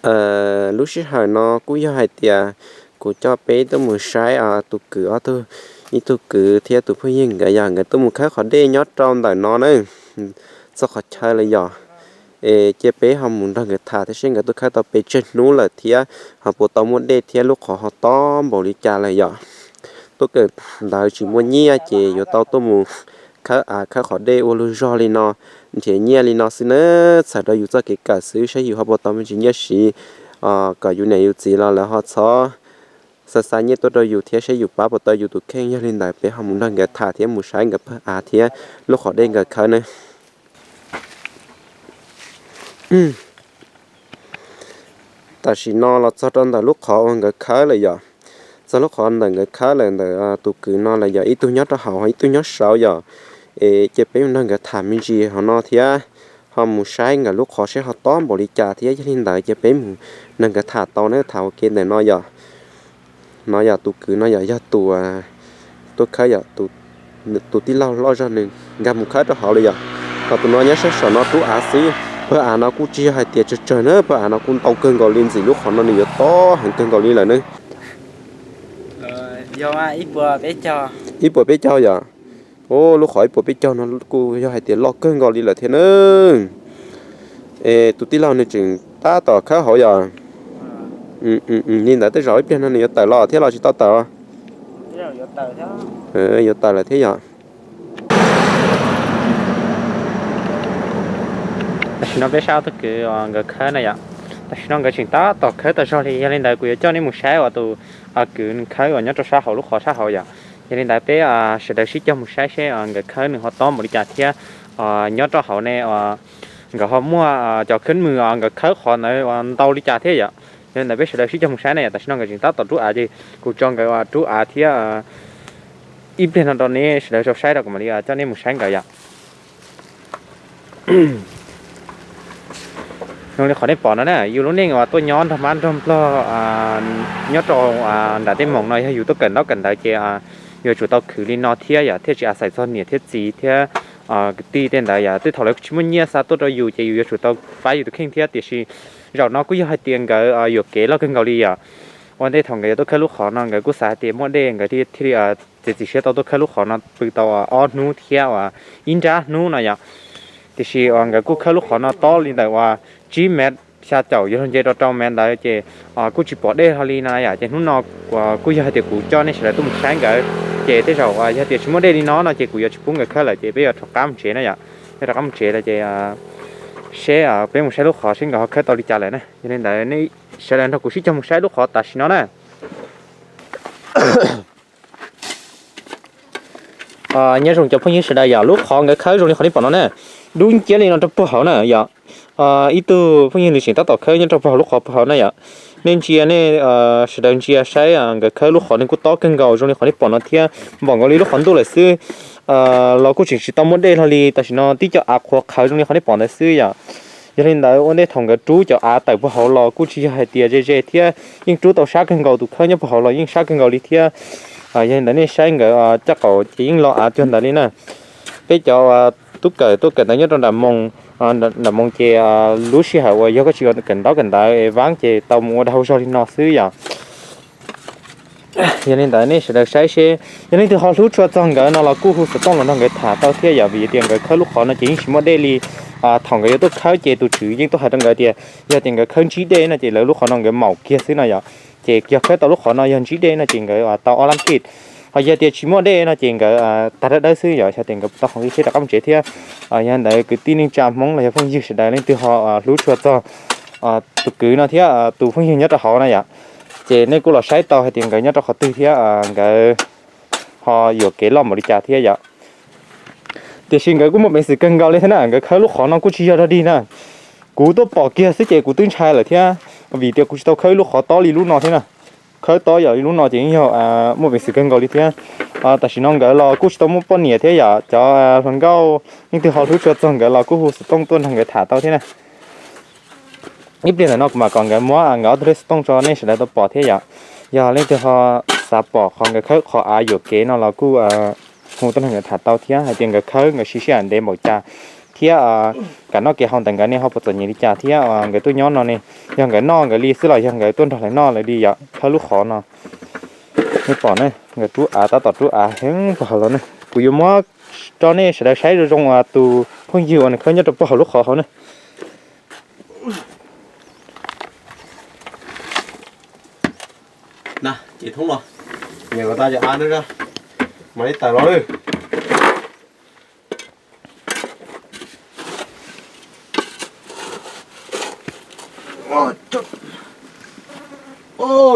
Lub sij hawm no kuj yog hais tias kuv coj peb tuaj mus saib tus kwv ob tug, ib tug kwv thiab tus phooj ywg nkawd yog nkawd tuaj mus khawb qhov dej nyob rau ntawm no na, txog qhov chaw lawm yom. Es cia peb ho mus nrog nkawd tham thiab seb nkawd tuaj khawb tau pes tsawg hnub lawm thiab ho puas tau muaj dej thiab lub qhov ho tob npaum li cas lawm yom. Tuaj kawm ntawv tsis muaj nyiaj ces yuav tau tuaj mus khawb av khawb qhov dej ua lug zog li no, nrhiav nyiaj li no xwb na, txhawm rau yus txoj kev kawm xwb saib yus ho puas tau me ntsis nyiaj siv, kom yus niam yus txiv los lawv ho txhob xa xa nyiaj tuaj rau yus thiab saib yus pab puas tau yus tus kheej. Yog li ntawd peb ho mus nrog nkawd tham thiab mus saib nkawd pawg av thiab lub qhov dej nkawd khawb na. Tam sim no los txog rau ntawm lub qhov uas nkawd khawb lawm yom. Txog lub qhov ntawm nkawd khawb lawm ntawm tus kwv no lawm yom, ib tug nyob rau hauv ib tug nyob saud yom. Es cia peb mus nrog nkawd tham me ntsis hauv no thiab ho mus saib nkawd lub qhov seb ho tob npaum li cas thiab. Yog li ntawd cia peb mus nrog nkawd tham tau na, tham ua ke ntawm no yom. No yog tus kwv no yom, yog tus tuaj khawb yom, tus tij laug loj zog nws nkag mus khawb rau hauv lawm yom. Ho tus no nyob sab saum no rub av xwb. Pawg av no kuj tsis yog hais tias tsawg tsawg na, pawg av no kuj ntau kawg nkaus li, ntxim lub qhov no nws yuav tob heev kawg nkaus li lawm na. Ib puas peb caug yom. Lub qhov ib puas peb caug no kuj yog hais tias loj kawg nkaus li lawm thiab na. Es tus tij laug nws tseem tab tom khawb hauv yom. Li ntawd tej zaum ib pliag no nws yuav tawm los thiab los tsis tau tawm. Yuav tawm lawm thiab yom. Tam sim no peb saib ob tug kwv uas nkawd khawb na yom. Tam sim no nkawd tseem tab tom khawb tau zog li, yog li ntawd kuv yuav coj nej mus saib uas tus kwv nws khawb uas nyob rau sab hauv lub qhov sab hauv yom. Yog li ntawd peb sawv daws sib cog mus saib seb nkawd khawb nws ho tob npaum li cas thiab nyob rau hauv ne nkawd ho muaj cov khawb mws nkawd khawb qhov ntawd ntau li cas thiab yom. Yog li ntawd peb sawv daws sib cog mus saib na yom. Tam sim no nkawd tseem tab tom rub av ces kuv tso nkawd rub av thiab ib pliag no rau nej sawv daws tau saib rau kuv mam li coj nej mus saib nkawd yom. Zoo li qhov nej pom no na, yus lub neej uas tuaj nyob nrog mab nrog nplog nyob rau nram tej moos no, yog yus tuaj kawm ntaub kawm ntawv ces yuav tsum tau khwv li no thiab yom, thiaj tsis a xais txog niam thiab txiv thiab kwv tij tej ntawd yom. Tej thaum lawv tsis muaj nyiaj xa tuaj rau yus ces yus yuav tsum tau pab yus tus kheej thiab. Tiam sis zaum no kuj yog hais tias nkawd yuam kev loj kawg nkaus li yom. Ua ntej thaum nkawd yuav tuaj khawb lub qhov no nkawd kuj xav hais tias muaj dej nkawd thiaj li txiav txim siab tau tuaj khawb lub qhov no pw tau ob hnub thiab uas ib nrab hnub no yom. Tiam sis uas nkawd kuj khawb lub qhov no tob li ntawm uas tsib mev xya caum yuav luag nce rau rau mev ntawd ces kuj tsis pom dej hlo li no yom. Ces hnub no kuj yog hais tias kuv coj nej sawv daws tuaj mus saib nkawd, ces tej zaum yog tias tsis muaj dej li no no ces kuv yuav tsis pub nkawd khawb lawm ces peb yuav rov qab mus tsev na yom. Peb rov qab mus tsev lawm ces seb peb mus saib lub qhov seb nkawd ho khawb tau li cas lawm na. Yog li ntawd nej sawv daws nrog kuv sib cog mus saib lub qhov tam sim no na. Nyob zoo cov phooj ywg sawv daws yom, lub qhov nkawd khawb zoo li qhov nej pom no na, dub nciab li no rau puag hauv na yom. Ib tug phooj ywg nws tseem tab tom khawb nyob rau puag hauv lub qhov puag hauv na yom. Nej ntsia nej sawv daws ntsia saib nkawd khawb lub qhov nws kuj tob kawg nkaus zoo li qhov nej pom no thiab npaum nkaus li lub qhov ntuj lawm xwb. Los kuj tseem tsis tau muaj dej hlo li, tam sim no tib co av qhuav qhawv zoo li qhov nej pom ntawd xwb yom. Yog li ntawd ua ntej thaum nkawd rub cov av tawm puag hauv los kuj tsis yog hais tias ze ze thiab, yeej rub tau sab kawg nkaus, tus khawb nyob puag hauv los yeej sab kawg nkaus li thiab. Yog li ntawd nej saib nkawd caj qaum ces yeej lo av cuag ntawd li na. Peb cov tub kawm tuaj kawm ntawv nyob rau nram moos, nram moos ces lub sij hawm uas yog koj tsis kawm ntaub kawm ntawv es vaab ces tau mus ua dag zog li no xwb yom. Yog li ntawd nej sawv daws saib seb yog leej twg ho hlub tshua txog nkawd no los kuj hu xov tooj los nrog nkawd tham tau thiab yom, vim tias nkawd khawb lub qhov no ces yeej tsis muaj dej li. Thaum nkawd yuav tuaj khawb ces tus tswv yeej tuaj hais rau nkawd tias yog tias nkawd khawb ntsib dej no ces lawv lub qhov no nkawd maum kiag xwb no yom. Ces yog khawb tau lub qhov no yog ntsib dej no ces nkawd tau ob lab kij, ho yog tias tsis muaj dej no ces nkawd tag dawb dawb xwb yom, yog tias nkawd tau qhov nqi thiab rov qab mus tsev thiab. Yog li ntawd kwv tij neej tsa Hmoob los yog phooj ywg sawv daws leej twg ho hlub tshua txog tus kwv no thiab tus phooj ywg nyob rau hauv na yom, ces nej kuj los saib tau hais tias nkawd nyob rau qhov twg thiab nkawd ho yuam kev loj npaum li cas thiab yom. Tiam sis nkawd kuj muaj peev xwm kawg nkaus li thiab na, nkawd khawb lub qhov no kuj tsis yog dog dig na. Kuv tuaj pom kiag xwb ces kuv twb ntshai lawm thiab, vim tias kuv tsis tau khawb ib lub qhov tob li lub no thiab na. Khawb tob yog li lub no ces yeej yog muaj peev xwm kawg nkaus li thiab. Tam sim no nkawd los kuj tsis tau muaj poj niam thiab yom, cov hluas nkauj leej twg ho hlub tshua txog nkawd los kuj hu xov tooj tuaj nrog nkawd tham tau thiab na. Ib pliag ntawm no kuv mam kom nkawd muab nkawd ob tug lej xov tooj tso nej sawv daws tau pom thiab yom. Yog leej twg ho xav pom qhov nkawd khawb qhov av yuam kev no los kuj hu tuaj nrog nkawd tham tau thiab hais tias nkawd khawb nkawd siv sij hawm ntev npaum cas thiab. thiab kev noj kev haus ntawm nkawd ne ho puas txom nyem li cas thiab nkawd tuaj nyob no ne, yog nkawd noj nkawd li xwb los yog nkawd tuaj nrog lawv noj lawv li yom, khawb lub qhov no. Nej pom ne, nkawd rub av tab tom rub av heev puag hauv los ne. Kuv yuav muab rau nej sawv daws saib zoo zoo tus phooj ywg uas nws khawb nyob rau puag hauv lub qhov hauv ne. Ces thoob los, niam ko ta cov av no, mam li tawm los lawm.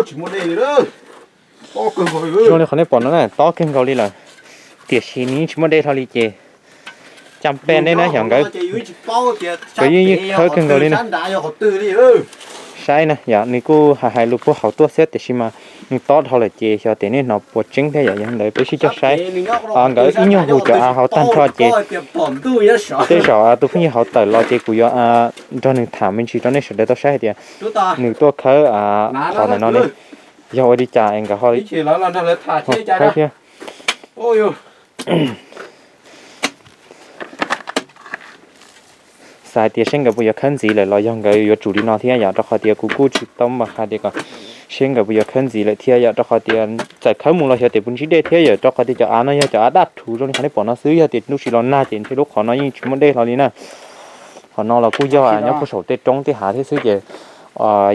Tsis muaj dej li. Zoo li qhov nej pom no na, tob kawg nkaus li lawm, tiam sis nws yeej tsis muaj dej hlo li ces cam pe nej na yog nkawd, nkawd yeej yeej khawb kawg nkaus li na. Saib na yom, nws kuj hais hais lus puag hauv tuaj xwb tiam sis mas nws tob dhau lawm ces xyov tias nej hnov puas tseeb thiab yom, yog li ntawd peb sib cog saib. Nkawd ib nyuag hu cov av hauv tag nrho ces tej zaum tus phooj ywg hauv tawm los ces kuv yuav nrog nws tham me ntsis rau nej sawv daws tau saib hais tias nws tuaj khawb qhov ntawm no ne yog ua li cas es nkawd ho khawb thiab. Xav hais tias seb nkawd puas yuav khawb ntxiv lawm los yog nkawd yuav tsum li no thiab yom, rau qhov tias kuv kuj tsis tau npam hais tias kom seb nkawd puas yuav khawb ntxiv lawm thiab yom, rau qhov tias txawm khawb mus los xyov tias puas ntsib dej thiab yom, rau qhov tias cov av no yog cov av daj rhuv zoo li qhov nej pom no xwb, yog tias lub tsis los nag ces ntshe lub qhov no yeej tsis muaj dej hlo li na. Qhov no los kuj yog nyob puag saum tej roob tej hav thiab xwb ces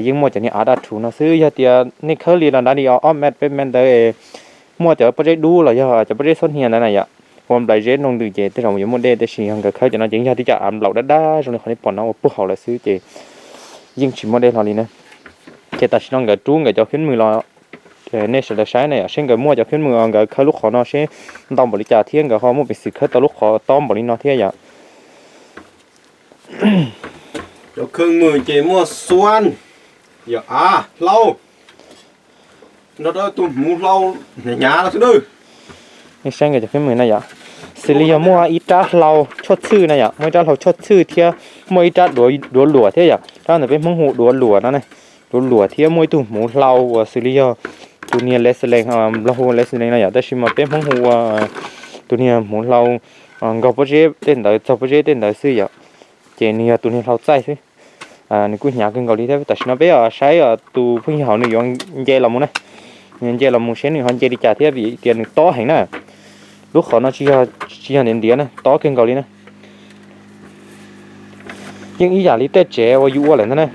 yeej muaj cov niag av daj rhuv no xwb, yog tias nej khawb li los nrad li ob mev peb mev ntawd muaj cov pob zeb dub los yog cov pob zeb txhob hnia ntawd na yom, ua nplai zeb nroo ntws ces tej zaum yuav muaj dej, tab sis yog nkawd khawb cov no ces yog tib cov av nplaum dab dab zoo li qhov nej pom no ua puag hauv lawm xwb ces yeej tsis muaj dej hlo li na. Ces tam sim no nkawd rub nkawd cov khwb mws los nej sawv daws saib na yom, seb nkawd muaj cov khwb mws uas nkawd khawb lub qhov no seb ntau npaum li cas thiab nkawd ho muaj peev xwm khawb tau lub qhov tob npaum li no thiab yom. Cov khwb mws ces muaj xuab, yog av hlau, nrog rau tus hmuv hlau hnyav hnyav no xwb na. Nej saib nkawd cov khwb mws na yom, xws li yog muaj ib rab hlau choj txhwj na yom, muaj ib rab hlau choj txhwj thiab muaj ib rab duav luam thiab yom, rab ntawd peb Hmoob hu duav luam no ne. Duav luam thiab muaj ib tug hmuv hlau uas xws li yog tus niag leslees, Nplog hu leslees no yom, tab sis mas peb Hmoob hu ua tus niag hmuv hlau nkaug pob zeb tej ntawd txog pob zeb tej ntawd xwb yom. Ces nws yog tus niag hlau txaij xwb. Nws kuj hnyav kawg nkaus li thiab. Tam sim no peb saib tus phooj ywg hauv nws yuav nce los mus na. Nws nce los mus seb nws ho nce li cas thiab vim tias nws tob heev na. Lub qhov no tsis yog ntiav ntiav na, tob kawg nkaus li na. Yeej ib yam li tej tsev uas yus ua lawm ntag na.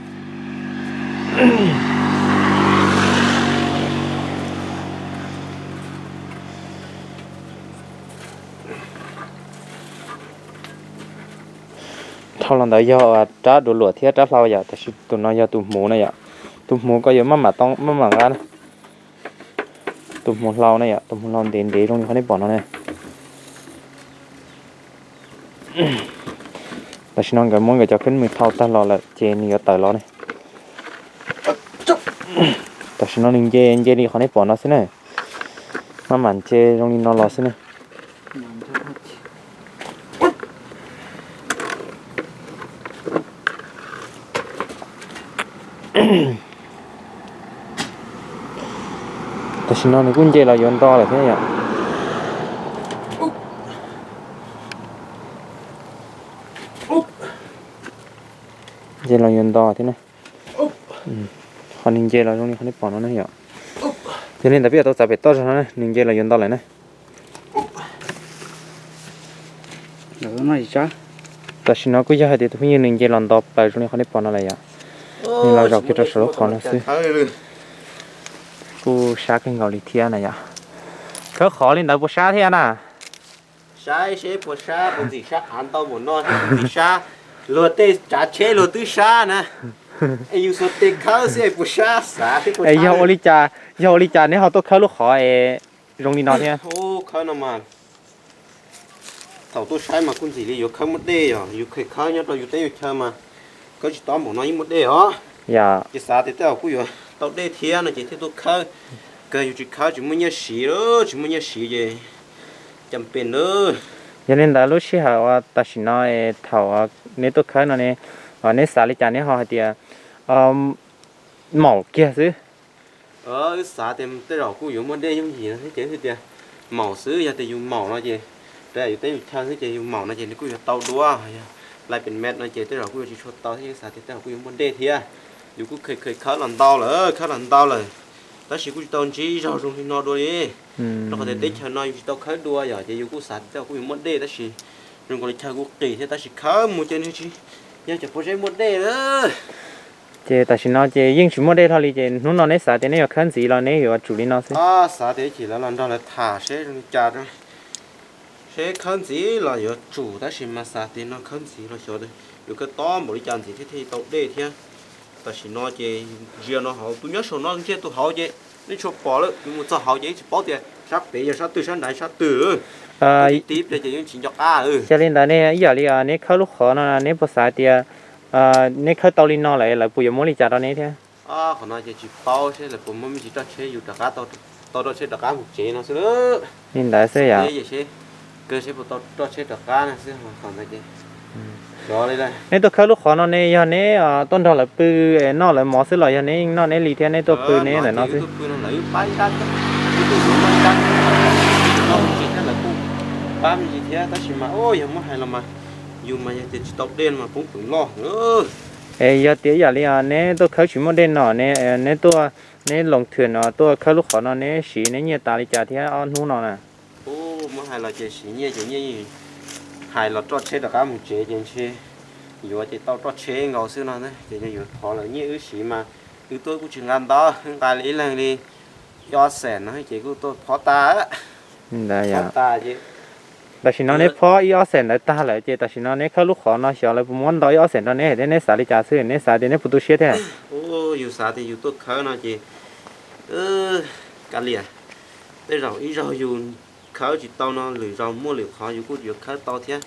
Dhau los ntawd yog rab duav luam thiab rab hlau yom, tab sis tus no yog tus hmuv na yom. Tus hmuv ko yuav maj mam too maj mam nqa na. Tus hmuv hlau na yom, tus hmuv hlau ntev ntev zoo li qhov nej pom no na. Tam sim no nkawd muab nkawd cov khwb mws thau tag los lawm ces nws yuav tawm los ne. Tam sim no nws nce nce li qhov nej pom no xwb na. Maj mam nce zoo li no los xwb na. Tam sim no nws kuj nce los yuav nto lawm thiab yom. Nce los yuav nto thiab na. Qhov nws nce los zoo li qhov nej pom no na yom. Yog li ntawd peb yuav tau txav pem toj zog no na, nws nce los yuav nto lawm na. Tam sim no kuj yog hais tias tus phooj ywg nws nce los nto plaws zoo li qhov nej pom no lawm yom. Nws los zaum kiag rau saum lub qhov no xwb. Kuj sab kawg nkaus li thiab na yom. Khawb qhov li ntawd puas sab thiab na? Saib seb puas sab, puas ntxim sab, av ntau npaum no thiab puas ntxim sab. Luag tej tsav tsheb luag twb sab na, es yus xuas tes khawb xwb es puas sab, xav seb puas sab. Yog ua li cas, yog ua li cas neb ho tuaj khawb lub qhov es zoo li no thiab? Khawb no mas thaum tuaj saib mas kuj ntxim li yuav khawb muaj dej, yog yus kheev khawb nyob rau yus teb yus chaw mas khawb tsis tob npaum no yeej muaj dej os. Ces xav tias tej zaum kuj yuav tau dej thiab no ces thiaj tuaj khawb. Kawg yus tsis khawb tsis muaj nyiaj siv, tsis muaj nyiaj siv ces cas pes na. Yog li ntawd lub sij hawm uas tam sim no thaum neb tuaj khawb no ne, neb xav li cas neb ho hais tias maum kiag xwb? Wb xav tias tej zaum kuj yuav muaj dej yooj yim no xwb ces wb tias maum xwb, yog tias yus maum no ces, yus teb yus chaw xwb ces yus maum no ces nws kuj yuav tau dua, yog Lais pem met no ces tej zaum kuj yuav tsis tshua tau thiab, yeej xav tias tej zaum kuj yuav muaj dej thiab. Yus kuj kheev kheev khawb los ntau lawm, khawb los ntau lawm, tab sis kuj tsis tau ntsib ib zaug zoo li no dua li. Rau qhov tias teb chaws no yus tsis tau khawb dua yom, ces yus kuj xav tias tej zaum kuj yuav muaj dej tab sis zoo nkaus li chaw kuj qis thiab, tab sis khawb mus ces nws tsis yog cov pob zeb muaj dej lawm. Ces tam sim no ces yeej tsis muaj dej hlo li, ces hnub no neb xav tias neb yuav khawb ntxiv los neb yuav tsum li no xwb? Xav tias ib chim lawv los nrog lawv tham seb zoo li cas, seb khawb ntxiv los yuav tsum, tab sis mas xav tias no khawb ntxiv los xyov yuav khawb tob npaum li cas ntxiv thiaj thiaj tau dej thiab. Tam sim no ces ntsia no hauv, tus nyob saum no ntsia tus hauv ces nej tshua pom lawm, yus mus txog hauv ces yeej tsis paub tias sab pem yog sab twg sab nrad sab twg. Tib pliag ces yeej tsis nco qab. Yog li ntawd ne, ib yam li neb khawb lub qhov no neb puas xav tias neb khawb tau li no lawm lawv puas yuav muab li cas rau neb thiab? Qhov no ces tsis paub seb lawv puas muab me ntsis roj tsheb yus rov qab, tau roj tsheb rov qab mus tsev no xwb. Li ntawd xwb yom. Kawg seb puas tau roj tsheb rov qab no xwb, qhov ntawd ces xyov li lawm. Neb tuaj khawb lub qhov no ne yog neb tuaj nrog lawv pw noj lawv mov xwb los yog neb yeej noj neb li thiab neb tuaj pw neb ntawm no xwb? Pab ib rab, ib tug yuav noj ib rab, noj me ntsis thiab lawv kuj pab me ntsis thiab, tab sis mas yog muab hais los mas yus mas yog tias tsis tau dej no mas poob pwm loj. Es yog tias yam li neb tuaj khawb tsis muaj dej no ne, neb tuaj, neb loos thwm no tuaj khawb lub qhov no neb siv neb nyiaj tas li cas thiab ob hnub no na? Ub, muab hais los ces siv nyiaj ces nyiaj hais los roj tsheb rov qab mus tsev ces ntshe yuav ces tau roj tsheb nkaus xwb no ces yuav thov lawv nyiaj wb siv mas wb tuaj kuj tsis nqa ntau, wb nqa li ib leeg li ib ob xees no ces kuj tuaj phob tas. Ntawd yog. Tam sim no neb phob ib ob xees ntawd tag lawm ces tam sim no neb khawb lub qhov no xyov lawv puas muab ntau ib ob xees rau neb thiab neb xav li cas xwb, neb xav tias neb puas tu siab thiab? Yus xav tias yus tuaj khawb no ces kav liam, tej zaum ib zaug yus khawb tsis tau no lwm zaug muaj lwm qhov yus kuj yuav khawb tau thiab.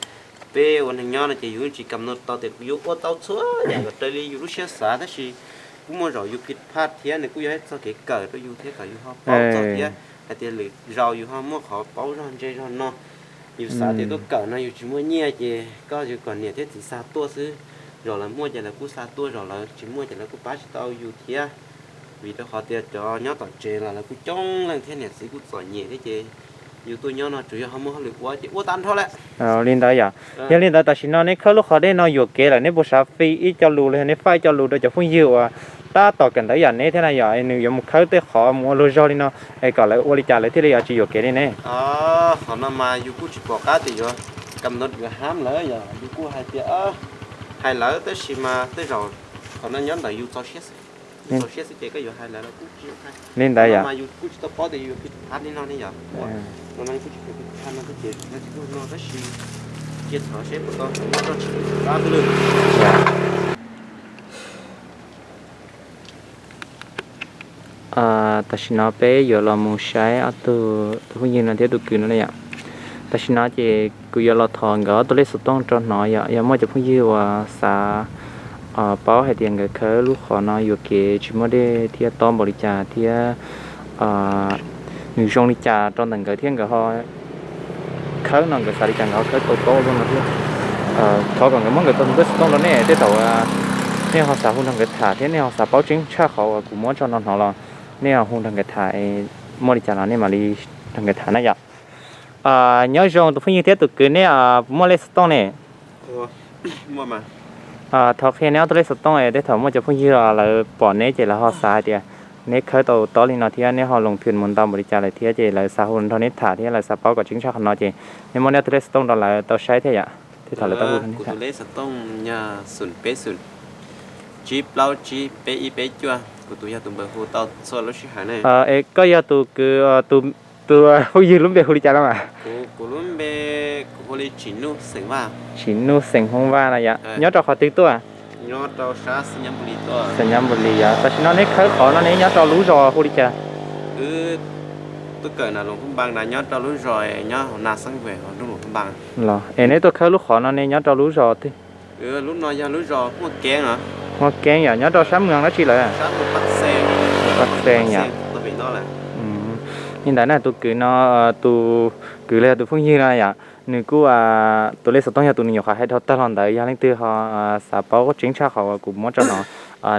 Peb ua neeg nyob no ces yus tsis kam no tau tias yuav ua tau txhua yam kom raws li yus lub siab xav, tab sis kuj muaj zaum yus phiv phaj thiab nws kuj yog ib txoj kev kawm rau yus thiab kom yus ho paub txog thiab hais tias lwm zaus yus ho muaj qhov paub zog ntse zog no. Yus xav tias tuaj kawm no yus tsis muaj nyiaj ces koj yus kom niam thiab txiv xa tuaj xwb. Zaum lawv muaj ces lawv kuj xa tuaj, zaum lawv tsis muaj ces lawv kuj pab tsis tau yus thiab. Vim rau qhov tias cov nyob tom tsev los lawv kuj coob leej thiab niam txiv kuj txom nyem thiab ces yus tuaj nyob no tsuas yog ho muaj hauj lwm ua ces ua tag nrho lawm. Li ntawd yom. Yog li ntawd tam sim no neb khawb lub qhov dej no yuam kev lawm neb puas xav fi ib co lus los yog neb faj ib co lus rau cov phooj ywg uas tab tom kawm ntawv yam neb thiab na yom, nws yuav mus khawb tej qhov mus ua luag zog li no, es kom lawv ua li cas lawv thiaj li tsis yuam kev li ne? Qhov no mas yus kuj tsis pom qab tias yuav kam ntawd yuav ham lawv yom, yus kuj hais tias hais lawv tab sis mas tej zaum qhov no nyob ntawm yus txaus siab xwb. Yus txaus siab xwb ces koj yuav hais lawv los kuj tsis li ntawd yom. Mas yus kuj tsis tau paub tias yus yuav phiv phaj li no ne yom. No no kuj tsis phiv phaj no thiab ces no tsis kuj no tab sis cia thov seb puas tau muab roj tsheb rov qab xwb lawm. Tam sim no peb yuav los mus saib ob tug, tus phooj ywg no thiab tus kwv no na yom. Tam sim no ces kuv yuav los thov nkawd ob tug lej xov tooj rau hnov yom, yog muaj cov phooj ywg uas xav paub hais tias nkawd khawb lub qhov no yuam kev tsis muaj dej thiab tob npaum li cas thiab nws zoo li cas rau ntawm nkawd thiab nkawd ho khawb no nkawd xav li cas nkawd ho khawb tau tob zoo no thiab. Thov kom nkawd muab nkawd tus lej xov tooj rau nej, tej zaum nej ho xav hu nrog nkawd tham thiab nej ho xav paub tseeb tshaj qhov uas kuv muab tso no hnov los nej ho hu nrog nkawd tham, muaj li cas los nej mam li nrog nkawd tham na yom. Nyob zoo tus phooj ywg thiab tus kwv, neb puas muaj lej xov tooj ne? Thov qhia neb ob tug lej xov tooj es tej thaum muaj cov phooj ywg lawv pom neb ces lawv ho xav hais tias neb khawb tau tob li no thiab neb ho loos thwm mus ntau npaum li cas lawm thiab ces lawv xav hu nrog neb tham thiab lawv xav paub kom tseeb tshaj qhov no ces neb muab neb ob tug lej xov tooj rau lawv tau saib thiab yom, tej thaum lawv tau hu rau neb tham. Lej xov tooj yog xoom peb xoom tsib plaub tsib peb ib peb cuaj, kuv tus yog tus npawb hu tau txhua lub sij hawm ne. Es koj yog tus kwv, tus phooj ywg lub npe hu li cas no mas? Kuv lub npe, kuv hu li Tsim Nuj xeem Vaj. Tsim Nuj xeem Hmoob Vaj no yom. Nyob rau qhov twg tuaj? Nyob rau sab Xeem Nyab Npus Lis yom. Tam sim no neb khawb qhov no neb nyob rau lub zos hu li cas? Wb tuaj kawm na Luam Phab Npas na, nyob rau lub zos nyob hauv na xeeb ve hauv nroog Luam Phab Npas. Los es neb tuaj khawb lub qhov no ne nyob rau lub zos twg? Lub no yog lub zos Huaj Keeb no. Huaj Keeb yom, nyob rau sab moos dab tsi lawm? Paj Xees yom. Li ntawd na tus kwv no, tus kwv los yog tus phooj ywg no yom, nws kuj tus lej xov tooj yog tus nws nyuam qhuav hais dhau tag los ntawd, yog leej twg ho xav paub tseeb tshaj qhov uas kuv muab tso no,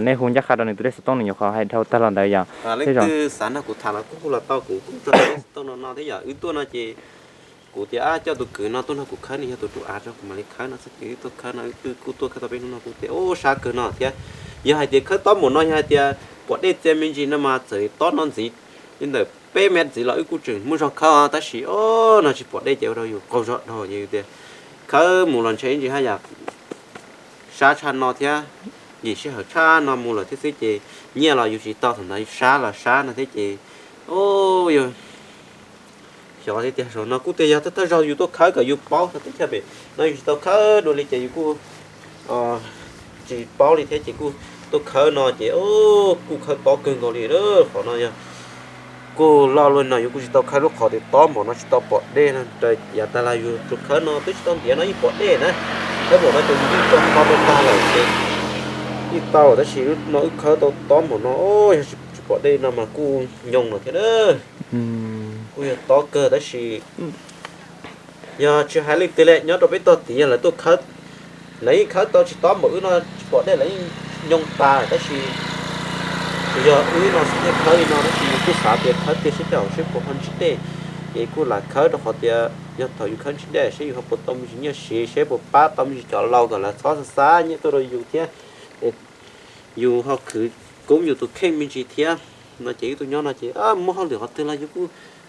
nej hu ncaj qha rau nws tus lej xov tooj nws nyuam qhuav hais dhau tag los ntawd yom. Leej twg xav nrog kuv tham los kuj hu los tau, kuv kuj tso lej xov tooj no no thiab yom, wb tuaj no ces kuv Kuv tias coj tus kwv no tuaj nrog kuv khawb, nws yog tus rub av rau kuv mam li khawb no xwb ces wb tuaj khawb no, wb kuj tuaj khawb tau peb hnub no kuv tias ub sab kawg no thiab. Yog hais tias khawb tob npaum no yog hais tias pom dej txias me ntsis no mas txawm tob no ntxiv li ntawm peb mev ntxiv los wb kuj tseem muaj zog khawb os, tab sis o no tsis pom dej ces ua rau yus qaug zog dhau ces yus tias khawb mus los ntshe ib ntsis haj yam sab tshaj no thiab, yim sij hawm tshaj no mus lawm thiab xwb ces nyiaj los yus tsis tau, thaum ntawd sab los sab no thiab ces o yog xyov tias zaum no kuj tias yog thawj thawj zaug yus tuaj khawb kom yus paub txog teb chaws pem no yus tsis tau khawb dua li ces yus kuj tsis paub li thiab ces kuj tuaj khawb no ces kuj khawb tob kawg nkaus li lawm. Qhov no yog kuj loj luaj no yus kuj tsis tau khawb lub qhov tias tob npaum no tsis tau pom dej no raws yav tag los yus tsuas khawb no twb tsis tau ntiav no yeej pom dej na. Khawb npaum no ces yus yeej tso qhov rau tag lawm ces yeej tau, tab sis no wb khawb tau tob npaum no yog tsis pom dej no mas kuj nyoo no thiab na. Kuj yog tob kawg tab sis yog tsis hais leej twg li nyob rau peb tog tid yog lawv tuaj khawb, lawv yeej khawb tau tsis tob npaum wb no, tsis pom dej lawv yeej nyoo tas tab sis tsuas yog wb no xwb thiaj khawb li no tab sis yus kuj xav tias khawb tiag seb tej zaum seb puas ho ntsib dej. Ces kuj lam khawb rau qhov tias yog thaum yus khawb ntsib dej seb yus ho puas tau me ntsis nyiaj siv, seb puas pab tau me ntsis cov laus kom lawv txhob xa xa nyiaj tuaj rau yus thiab, yus ho khwv koob yus tus kheej me ntsis thiab. No ces wb tuaj nyob no ces muaj hauj lwm qhov twg los yus kuj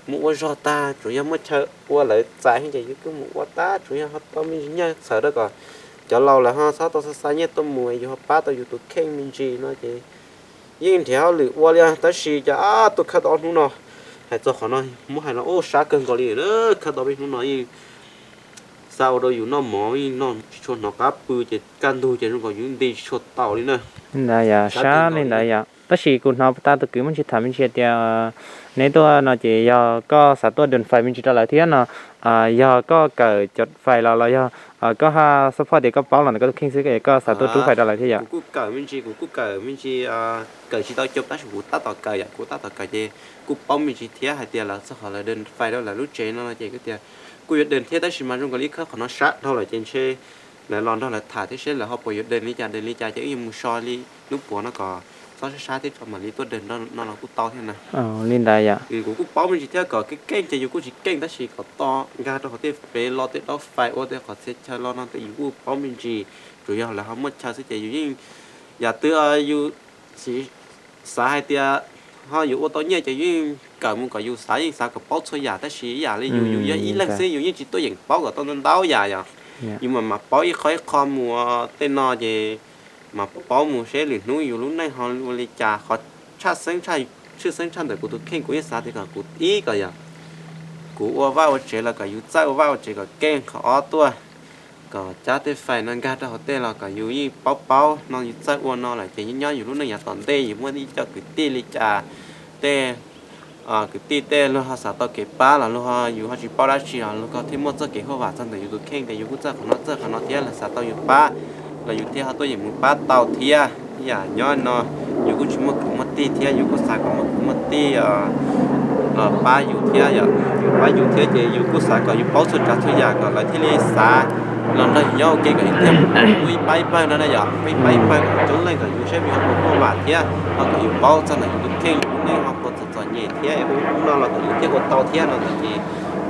mus ua zog tag, tsuas yog muaj chaw ua lawv txais ces yus kuj mus ua tag, tsuas yog ho tau me ntsis nyiaj txhawm rau kom cov laus lawv ho txhob tau xa xa nyiaj tuaj mus, yus ho pab tau yus tus kheej me ntsis no ces yeej nrhiav hauj lwm ua li. Tab sis cas tuaj khawb tau ob hnub no, hais txog qhov no muab hais los ub sab kawg nkaus li, khawb tau peb hnub no yeej xa ua rau yus noj mov yeej noj tsis tshua hnov qab pw ces kaj ntug ces zoo nkaus yus nti tsis tshua tau li na. Ntawd yog sab li ntawd yom. Tab sis kuv hnov puag ta tus kwv muaj ntsis tham me ntsis tias neb tuaj no ces yog koj xav tuaj done fais me ntsis rau lawv thiab no, yog koj kawm cov fais los los yog koj ha support tias koj paub los ntawm koj tus kheej xwb, koj xav tuaj rub fais rau lawv thiab yom? Kuv kuj kawm me ntsis, kuv kuj kawm me ntsis, kawm tsis tau coob tab sis kuv tab tom kawm yom, kuv tab tom kawm ces kuj paub me ntsis thiab hais tias lawv txog qhov lawv done fais rau lawv lub tsev no no ces kuj tias kuj yuav done thiab tab sis mas zoo nkaus li khawb qhov no sab dhau lawm ces ntshe lawv los nrog lawv tham thiab seb lawv ho puas yuav done li cas, done li cas ces wb yuav mus so li hnub puav no kom txhob sab sab thiab tso mam li tuaj done no los kuj tau thiab na. Li ntawd yom. Kuv kuj paub me ntsis thiab kom keej keej ces yus kuj tsis keej tab sis kom to nkag rau qhov tej pem los tej daub fais ua tej qhov txhia chaw los no ces yus kuj paub me ntsis, tsuas yog lawv ho muaj chaw xwb ces yus yeej yam twg yus xav hais tias ho yuav ua tau nyiaj ces yus yeej kawm mus kom yus xav yeej xav kom paub txhua yam tab sis ib yam li yus yus yog ib leeg xwb yus yeej tsis tuaj yeem paub kom tau ntau ntau yam yom. Yus mam mam paub ib qho ib qho mus tej no ces mam paub mus seb lwm hnub yus lub neej ho ua li cas. Qhov tshaj xeeb tshaj, tshwj xeeb tshaj ntawm kuv tus kheej kuv yeej xav tias kom kuv ib kom yog kuv ua vaj ua tsev los kom yus txawj ua vaj ua tsev kom keej, qhov ob tuaj kom cab tej fais no nkag rau hauv tej los kom yus yeej paub paub no, yus txawj ua no lawm ces nyob nyob yus lub neej yav tom ntej yus muaj ib co kwv tij li cas tej kwv tij tej luag ho xav tau kev pab los luag ho yus ho tsis paub dab tsi los luag ho thiaj muaj txoj kev huaj vam txog ntawm yus tus kheej tias yus kuj txawj qhov no txawj qhov no thiab lawv xav tau yus pab los yus thiaj ho tuaj yeem mus pab tau thiab. Ib yam nyob no yus kuj tsis muaj kwv muaj tij thiab yus kuj xav kom muaj kwv muaj tij pab yus thiab yom, pab yus thiab ces yus kuj xav kom yus paub txhua tsav txhua yam kom lawv thiaj li xav los nrog yus nyob ua ke kom yus thiaj muaj ib pab ib pawg no na yom, muaj ib pab ib pawg coob leej kom yus saib yus ho puas huaj vam thiab ho kom yus paub txog ntawm yus tus kheej yus lub neej ho puas txom txom nyem thiab ua hnub no los kom yus thiaj ua tau thiab no ntawd ces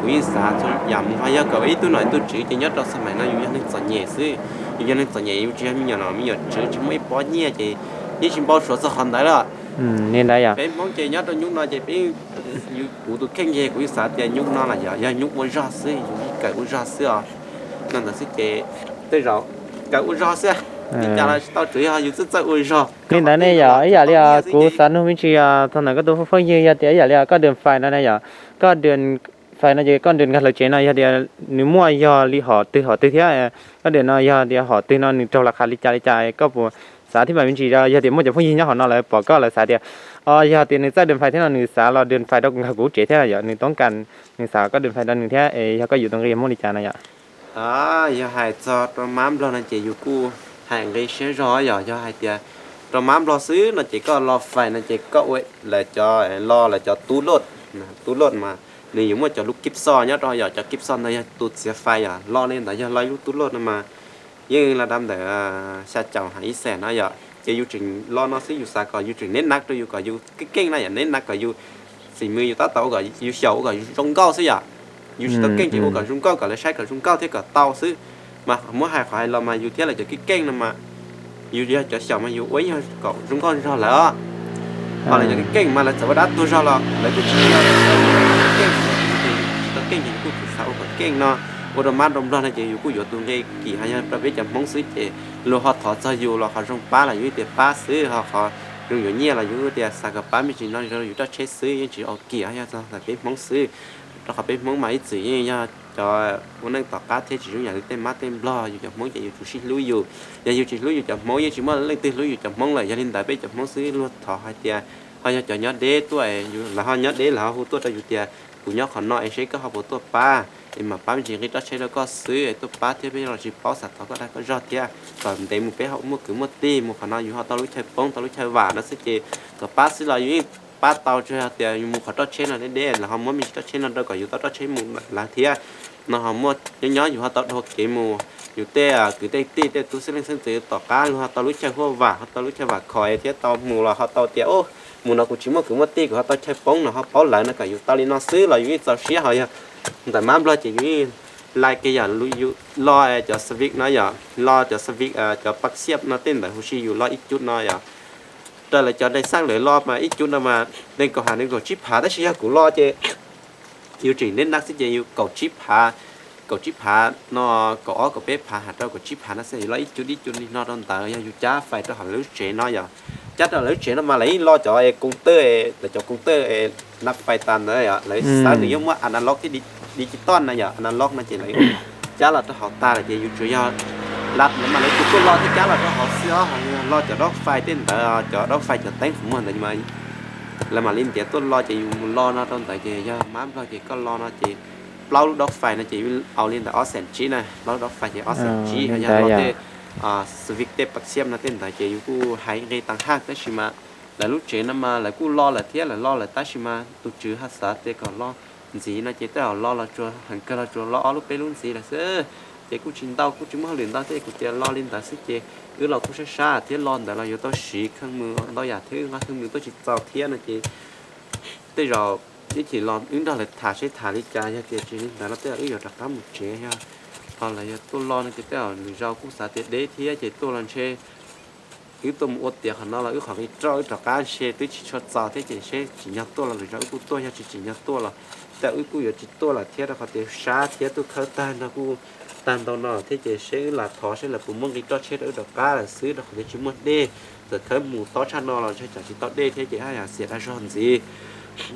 kuv yeej xav txhua yam mus ho yog kom ib tug nom ib tug tswv ces nyob rau xab maim no yus yog neeg txom nyem xwb. Yus yog neeg txom nyem yus tsis yog me nyuam nom me nyuam tswv tsis muaj ib pob nyiaj ces yeej tsis npau suav txog qhov ntawd lawm. Li ntawd yom. Peb Hmoob ces nyob rau nyuj no ces peb, kuv tus kheej ces kuv yeej xav tias nyuj no los yog, yog nyuj ua zog xwb, yus yeej kawm ua zog xwb os. No ntawd xwb ces tej zaum kawm ua zog xwb, li cas los tsis tau tsuav yog yus txawj txawj ua zog. Li ntawd ne yom, ib yam li kuv xav nug me ntsis txog ntawm koj tus phooj ywg yog tias ib yam li koj done fais no na yom, koj done fais no ces koj done nkag lawv tsev no yog tias nws muaj yog li hom twg hom twg thiab, koj done no yog tias hom twg no nws raug lawv qhav li cas li cas koj puas xav thib pam me ntsis yog tias muaj cov phooj ywg nyob hauv no lawv pom koj lawv xav tias, o yog tias nws txawj done fais thiab no nws xav los done fais rau nkag kuv tsev thiab yom, nws toob kas nws xav koj done fais rau nws thiab es yog koj yus tus nqi muaj li cas no yom. Yog hais txog rau mab nplog no ces yus kuj hais nqi siab zog yom, yog hais tias rau mab nplog xwb no ces koj lo fais no ces koj ua lawv cov, lo lawv cov tub loj, tub loj mas nws yuav muaj cov lub kib xoj nyob rau yom, cov kib xoj ntawd yog tus txiav fais yom, lo li ntawd yog lo ib lub tub loj no mas yeej la dab ntawm xya caum ha ib xees no yom, ces yus tseem lo no xwb yus xav kom yus tseem neb nav rau yus kom yus keej keej na yom, neb nav kom yus xim mws yus tab tom ua kom yus xyaum ua kom yus zoo nkauj xwb yom. Yus tsis tau keej ces ua kom zoo nkauj kom lawv saib kom zoo nkauj thiab kom tau xwb. Mas muab hais qhov hais los mas yus thiab lawv cov keej keej no mas yus yog cov xyaum mas yus ua ib yam kom zoo nkauj zog lawm os. Ho lawv cov keej keej mas lawv txawm ua dab tuag zog los lawv kuj tsis keej, tsis tau keej ces yus kuj tsis xav ua kom keej no. Ua rau mab rau nplog no ces yus kuj yuav tus nqi kim ho yog rau peb cov Hmoob xwb ces luag ho thov txog yus los qhov zoo pab los yus tias pab xwb, ho qhov zoo yuav nyiaj los yus tias xav kom pab me ntsis no rau yus roj tsheb xwb, yeej tsis ua kim ho yog txog peb Hmoob xwb. Rau qhov peb Hmoob mas ib txwm yeej yog cov ua neej tom qab thiab tsis zoo yam li tej mab tej nplog. Yus cov Hmoob ces yus tsum sib hlub yus. Yog yus tsis hlub yus cov Hmoob yeej tsis muaj leej twg hlub yus cov Hmoob lawm. Yog li ntawd peb cov Hmoob xwb luag thov hais tias ho yog cov nyob deb tuaj, lawv ho nyob deb lawv ho hu tuaj rau yus tias kuv nyob qhov no es seb koj ho puas tuaj pab, es mam pab me ntsis nqi roj tsheb rau koj xwb es tuaj pab thiab peb los tsis paub xav thov koj dag koj zog thiab kom ntev mus peb ho muaj kwv muaj tij mus qhov no yus ho tau lub chaw poob tau lub chaw vam no xwb ces kom pab xwb los yus yeej pab tau tsuas yog tias yus mus qhov roj tsheb no deb deb lawv ho muab me ntsis roj tsheb no rau kom yus tau roj tsheb mus lawv thiab. No ho muaj nyob nyob yus ho tau dhau kev mus, yus tej kwv tej tij tej tub xeeb leej xeeb ntxwv tom qab luag ho tau lub chaw huaj vam ho tau lub chaw vam khom thiab tau mus los ho tau tias mus no kuv tsis muaj kwv muaj tij kuv ho tau chaw poob no ho paub lawv no kom yus tau li no xwb los yus yeej txaus siab ho yog ntawm mab nplog ces yus yeej like yam yus lo cov Civic no yom, lo cov Civic cov Paxiam no tej ntawd huv si yus lo ib cub no yom. Raws lawv cov dais xaj lawv lo mas ib cub no mas nees nkaum ha nees nkaum tsib phav tab sis yog kuv lo ces yus tseem neb nab xwb ces yus kaum tsib phav, kaum tsib phav no, kaum ob kaum peb phav has rau kaum tsib phav no xwb yus lo ib cub ib cub li no rau ntawd yog yus cab fais rau hauv lawv lub tsev no yom. Cab rau lawv lub tsev no mas lawv yeej lo cov koos tawj, lawv cov koos tawj nab fais tas ntawd lawv xav nws yuav muab analog thiab digital na yom, analog no ces lawv cab los rau hauv tas lawm ces yus tsuas yog la mas lawv tus tuaj lo thiab cab los rau hauv xwb os, ho yog lo cov daub fais tej ntawd cov daub fais cov teeb qhov muag ntawd lawv mam li ntiav tuaj lo ces yus mus lo no rau ntawd ces yog mab nplog ces koj lo no ces plaub lub daub fais no ces yus au li ntawd ob xees tsib na, plaub lub daub fais ces ob xees tsib ho yog lo tej Civic tej Paxiam no tej ntawd ces yus kuj hais nqi tas haj tab sis mas lawv lub tsev no mas lawv kuj lo lawm thiab lawv lo lawm tab sis mas tus tswv ho xav tias kom lo ntxiv no ces tej zaum lo los tsuas heev kawg los tsuas lo ob lub peb lub ntxiv lawm xwb. Ces kuj tsis ntau kuj tsis muaj hauj lwm ntau thiab kuv tias lo li ntawd xwb ces wb los kuj sab sab thiab lo ntawd los yuav tau siv kheej mus ntau yam thiab wb nqa kheej mus tuaj tsis txaus thiab no ces tej zaum ib chim los wb nrog lawv tham seb tham li cas, yog tias tsis li ntawd los tej zaum wb yuav rov qab mus tsev yog ho lawv yog tuaj lo no ces tej zaum lwm zaus kuj xav tias deb thiab ces tuaj los ntshe wb tuaj mus ua tiav qhov no los wb qhov nqi roj wb rov qab ntshe twb tsis tshua txaus thiab ces seb tsim nyog tuaj los lwm zaus wb kuj tuaj, yog tsis tsim nyog tuaj los tej zaum wb kuj yuav tsis tuaj lawm thiab rau qhov tias sab thiab tuaj khawb tag nrho kuj tag ntau no thiab ces seb wb lam thov seb lawv puas muab nqi roj tsheb rau wb rov qab lawm xwb rau qhov tias tsis muaj dej. Txawm khawb mus tob tshaj no los ntshe tsam tsis tau dej thiab ces haj yam xiam dag zog ntxiv.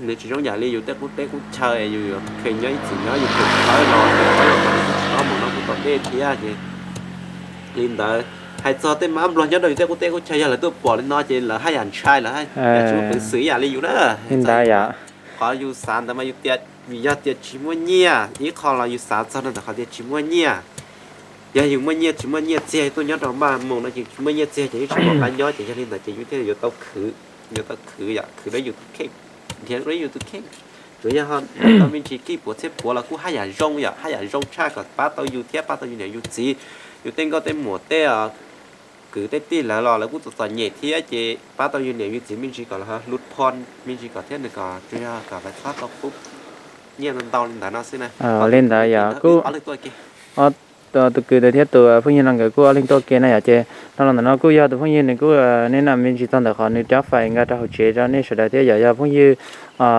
Nws tsis zoo yam li yus tej qub teb qub chaw es yus yuav kheev nyob ib txwm nyob yus kheev tawv los tawv los tsis tau mus no kuj tau dej thiab ces li ntawd. Hais txog tej mab nplog nyob rau yus tej qub teb qub chaw yog lawv tuaj pom li no ces lawv haj yam ntshai lawm, yam tsis muaj peev xwm ib yam li yus na. Li ntawd yom. Qhov yus xav ntawd mas yus tias yog tias tsis muaj nyiaj ib qho los yus xav txog no ntawm qhov tias tsis muaj nyiaj. Yog yus muaj nyiaj tsis muaj nyiaj txiag tuaj nyob rau npaj mus no ces tsis muaj nyiaj txiag ces yeej tsis pom qab nyob ces yog li ntawd ces yus thiaj yuav tau khwv, yuav tau khwv yom, khwv rau yus tus kheej, nrhiav rau yus tus kheej. Tsuas yog ho tau me ntsis kib puav txhiab puav los kuj haj yam zoo yom, haj yam zoo tshaj kom pab tau yus thiab pab tau yus niam yus txiv, yus tej nkauj tej muam tej kwv tej tij lawv los lawv kuj txom txom nyem thiab ces pab tau yus niam yus txiv me ntsis kom lawv ho hlub phoj me ntsis kom thiab nws kom tsuas yog kom lawv txhob tau pub nyiaj ntau ntau li ntawd no xwb na. Li ntawd yog kuj tus kwv ntawd thiab tus phooj ywg no nkawd kuj ob leeg tuaj ua ke na yom, ces dhau los ntawm no kuj yog tus phooj ywg nws kuj neb nam me ntsis txog ntawm qhov nws cab fais nkag rau hauv tsev rau nej sawv daws thiab yom. Yog phooj ywg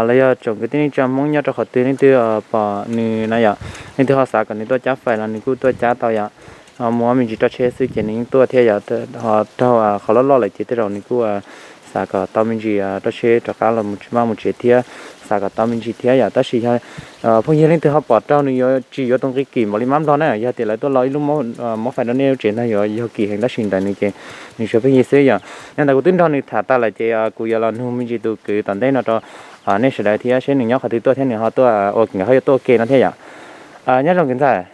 los yog tsoom kwv tij neej tsa Hmoob nyob rau qhov twg leej twg pom nws na yom, leej twg ho xav kom nws tuaj cab fais los nws kuj tuaj cab tau yom. Muaj me ntsis roj tsheb xwb ces nws yeej tuaj thiab yom. Ho raug qhov loj loj lawm ces tej zaum nws kuj xav kom tau me ntsis roj tsheb rov qab los mus maj mus tsev thiab, xav kom tau me ntsis thiab yom. Tab sis yog phooj ywg leej twg ho pom raug nws yuav tsis yuav tus nqi kim npaum li mab nplog na, yog tias lawv tuaj lo ib lub mab fais rau nej lub tsev ntag yuav yog kim heev tab sis ntawm nws ces nws tsuas pheej yig xwb yom. Yog ntawd kuv twb nrog nws tham tag lawm ces kuv yuav los nug me ntsis tus kwv tom ntej no rau nej sawv daws thiab seb nws nyob qhov twg tuaj thiab nws ho tuaj, nkawd ho yuav tuaj ua ke no thiab yom. Nyob zoo kwv ntxawm.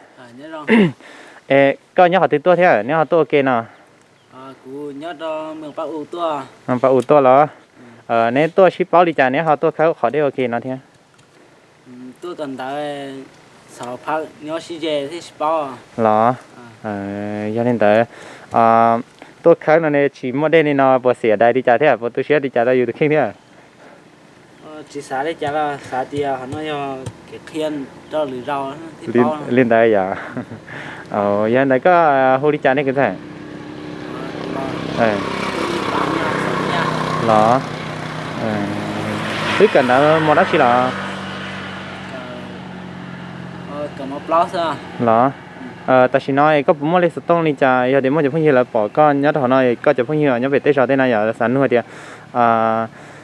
Es koj nyob qhov twg tuaj thiab neb ho tuaj ua ke no? Pab U tuaj los? Neb tuaj sib paub li cas neb ho tuaj khawb qhov dej ua ke no thiab? Los yog li ntawd, tuaj khawb no ne tsis muaj dej li no puas xiam dais li cas thiab puas tu siab li cas rau yus tus kheej thiab? Tsis xav li cas los xav tias qhov no yog kev qhia rau lwm zaus thiaj paub. Li ntawd yom. Yog ntawd koj hu li cas ne kwv tij? Los, twb kawm ntawv mos dab tsi los? Los, tam sim no koj puas muaj lej xov tooj li cas? Yog tias muaj cov phooj ywg lawv pom koj nyob rau hauv no, koj cov phooj ywg nyob pem tej zos tej no yom, xav nug tias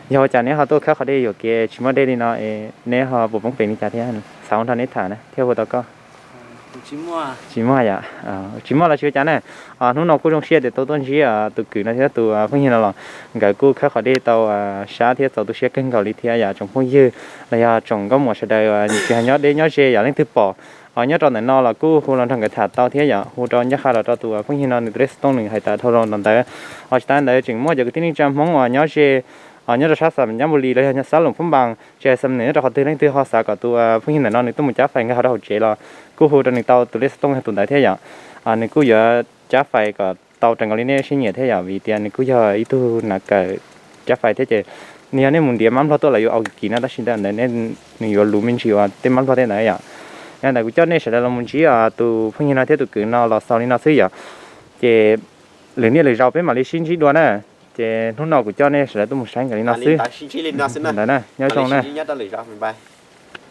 yog ua cas neb ho tuaj khawb qhov dej yuam kev tsis muaj dej li no, neb ho puas poob peev li cas thiab? Xav ua nrog neb tham na thiaj hu tau koj. Tsis muaj yom. Tsis muaj los tsis ua cas na. Hnub no kuj zoo siab tias tau tuaj ntsib tus kwv no thiab tus phooj ywg no los nkawd kuj khawb qhov dej tau sab thiab txaus tu siab kawg nkaus li thiab yom. Tsoom phooj ywg los yog tsoom nkauj muam sawv daws tsis hais nyob deb nyob ze yom, leej twg pom nyob rau ntawm no los kuj hu los nrog nkawd tham tau thiab yom. Hu rau ncaj qha los rau tus phooj ywg no nws tus lej xov tooj nws hais tas dhau los ntawd. Ho tsis tas ntawd tseem muaj cov kwv tij neej tsa Hmoob uas nyob ze, nyob rau sab Xam Nyab Npu Lis los yog sab Loos Phab Npas, tsis hais Xam Nws nyob rau qhov twg, leej twg ho xav kom tus phooj ywg ntawm no nws tuaj mus cab fais nkag hauv rau hauv tsev los kuj hu rau nws tau tus lej xov tooj yog tus ntawd thiab yom. Nws kuj yuav cab fais kom tau raws nkaus li nej siab nyiam thiab yom, vim tias nws kuj yog ib tug nav kawm cab fais thiab ces nws yog nej mus ntiav mab npluag tuaj los yuav au kim no, tab sis ntawm ntawd nws yuav luv me ntsis uas tej mab npluag tej ntawd yom. Yog ntawd kuv coj nej sawv daws los mus ntsib tus phooj ywg no thiab tus kwv no los xaus li no xwb yom. Ces lwm niaj lwm zaus peb mam li sib ntsib dua na. Ces hnub no kuv coj nej sawv daws tuaj mus saib nkawd li no xwb. Ntawd na, nyob zoo na.